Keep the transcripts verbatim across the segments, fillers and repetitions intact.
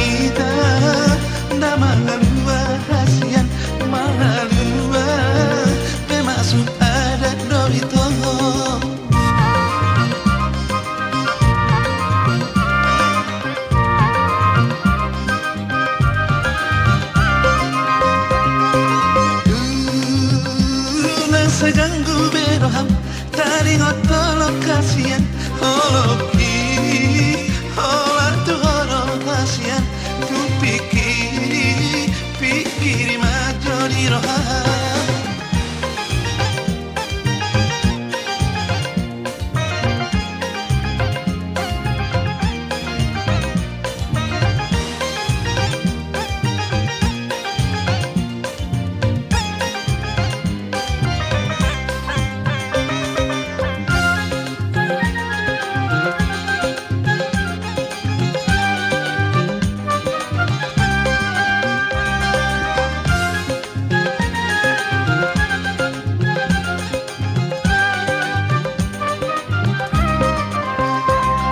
hita, nda mangalua hasian, mangalua pe masuk adat do ito. Unang saganggu be roham, taringot holong hasian, holong i, holan tu ho do hasian, tung pingkiri, pingkiri ma jo di roham.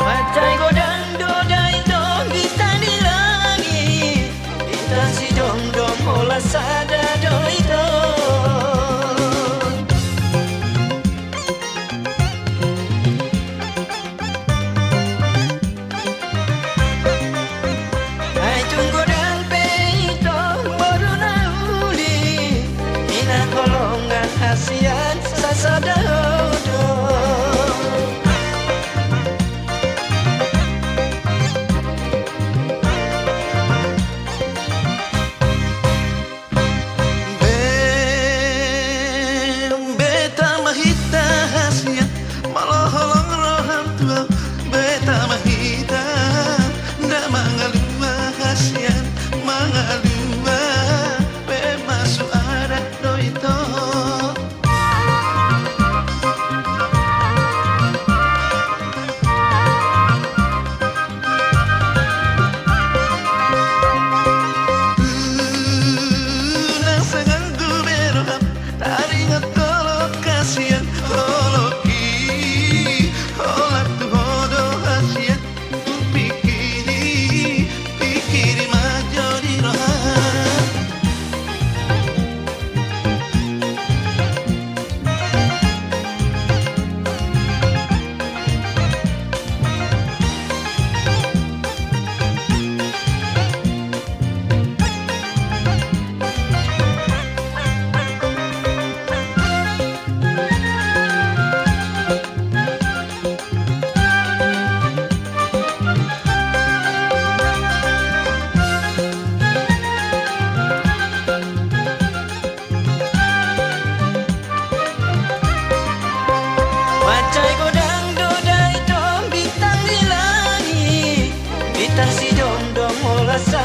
Mansai godang do da ito bintang di langit, bintang sidomdom holan sada do ito. Ai tung godang pe ito boru na uli, inang holongan hasian sasada ho do. Be-, beta ma hita hasian, molo holong roham tu ahu, beta ma hita, nda mangalua hasian, mangalua pe masuk adat do ito. Unang saganggu be roham, taringot holong hasian, holong i, holan tu ho do hasian, tung pingkiri, pingkiri ma jo di roham. Mansai godang do da ito bintang di langit, bintang sidomdom holan sa